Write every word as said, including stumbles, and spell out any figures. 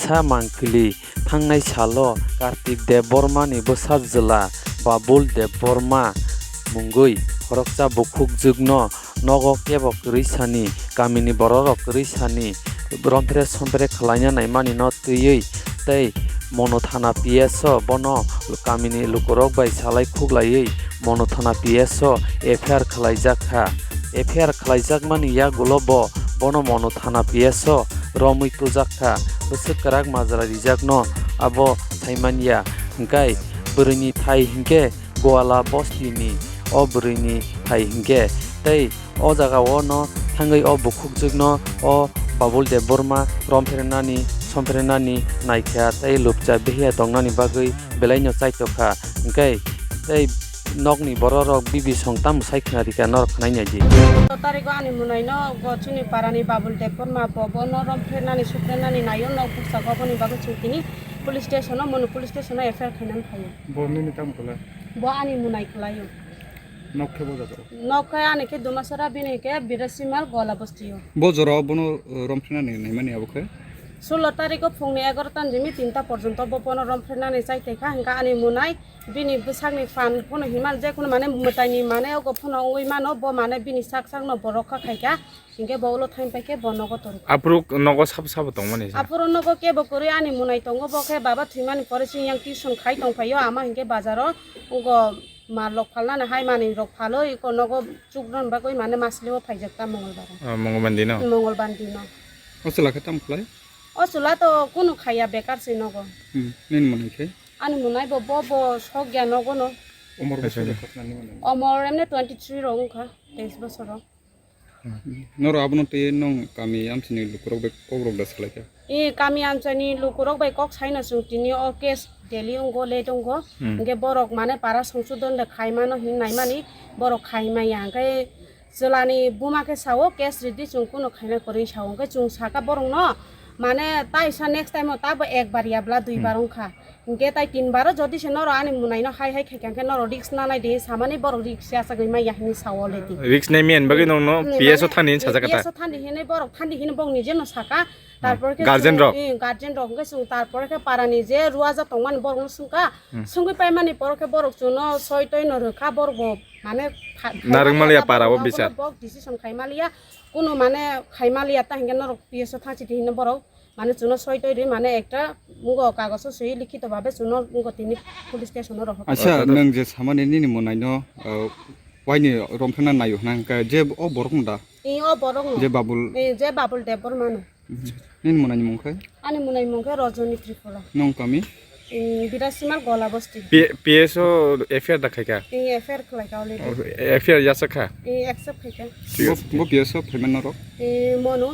Kotha mangpili thangnai salo Kartik Debbarma ni bwsa jwla Babul Debbarma mungwi khoroksa bukhukjwkno nogo kebo kwrwi sani, kamini bororok kwrwi sani, romphere somphere khwlaina naimani no twiwi tei Monu thana P S o bono kamini lukurok bai salai khuklaiwi Monu thana P S o F I R khwlaijak kha. F I R khwlaijakmani yagulo bo bono Monu thana P S o romwi tujak kha. Bwswk kwrak majra rijakno abo saimanya, hwnkhe bwrwini thai hwnkhe Goala bostini o bwrwini thai hwnkhe tei o jaga o no thangwi o bukhukjwkno o Babul Debbarma romphrenani, somphrenani naikha tei lupcha behiya tongnani bagwi belaino chaitokha, hwnkhe tei nokni bororok bibi song tamo sai khna rikha norok khwnai naidi. Tarigo ani munaino go chini parani Babul Debbarma bo bono romphrenani, suphrenani naio, nok buksa go boni bagwi chwng tini police station o, Monu police station o F I R khainani phaio. Bo nini tamo kwlai? Bo ani munai kwlaio. Nok khe bo jaga? Nok khe ani khe Dumasara, bini khe Birasimal Gola bostio. Bo jorao bono, uh, romphrenani naimani abo khe? Sullo tariko phungni egarotan jimi tinta porjonto bo bono romphrenani chai tongkha, hwnkhe ani munai bini bwsakni phan phano himal jekunu mane mwtaini mane ogo phano wngwi mano, bo mane bini sak sakno bo rokha khaikha. Hingke bo ulo thain paikhe bo nogo tongo. Aphuru nogo sabo sabo tongmani se? Aphuru nogo kebo kwrwi ani munai tongo, bo khe baba thwimani pore chini yang tuition khai tongphaio, ama hingke bazaro ngo mal rok phalnani hai manwi rok phaloi, iko nogo chuknani bagwi mane masli o phaijak ta Mongolbar. Ah, Mongolbar dino? Mongolbar dino. O chwla khe tamo khlai? O chwla to kunu khaiya, bekar se nogo. Hmm, nini munai khe? Ani munai bo, bo, bo sokya nogo no. Umor bwswk? Acha. Bekar nani munai? Umor emne twenty three rok wngkha, teis bosor rok. Norok abono twi nwng kami amchaini lukurok bai kokrok da salaikha? E, kami amchaini lukurok bai kok saino chwng tini o case daily wngo, late wngo. Hmm. Hingke borok mane para songsodon de khaimano hin naimani borok khaimaya. Hingke chwlani buma khe sao case ridi chwng kuno khaina kwrwi sao. Hingke chwng saka borokno mane taisa next time o tabo ekbar yabla duibar wngkha. Hingke tai tin baro jodi se noro ani munaino hai hai khaikha hingke noro risk nanai de samani borok risk ya sagwi maya hini sao already. Risk nai miyan bagwi nongno Hmm, P S o mane thani hin sajak kha ta? P S o thani hinwi borok thani hinwi bok nije no saka. Hmm. Tarpor khe Guardian chwng, rok? Eh, guardian rok hingke chwng tarpor khe parani je ruaja tongmani borok no swngkha. Hmm. Swngwi paimani poro khe borok chwngno soi toi no rwkha, borok bo mane kha-, Narwk maliya para o bono bichar. Bok decision khai maliya. Kuno mane khai maliya ta hingke norok P S o thangsi di hino borok. Mane chwngno soi toi ri mane ekta ngo kagoso swi likhito bhabe chwngno ngo tini police station o rohor. Acha, Oh, nwng je samani nini munaino, uh, waini romphena naio hwna hwnkhe je o borok no da? Ee, o borok no. Je Babul? Ee, je Babul Debbarma no. Nini munaini mung khe? Ani munaini mung khe Rajoni Tripura. Nwng kami? Ee, Birasimal Gola Bosti. P-, P S o F I R da khaikha? Ee, F I R khlaikha already. Oh, F I R yasakha? Ee, accept khaikha. Bo, bo P S o phaimani norok? Ee, Monu.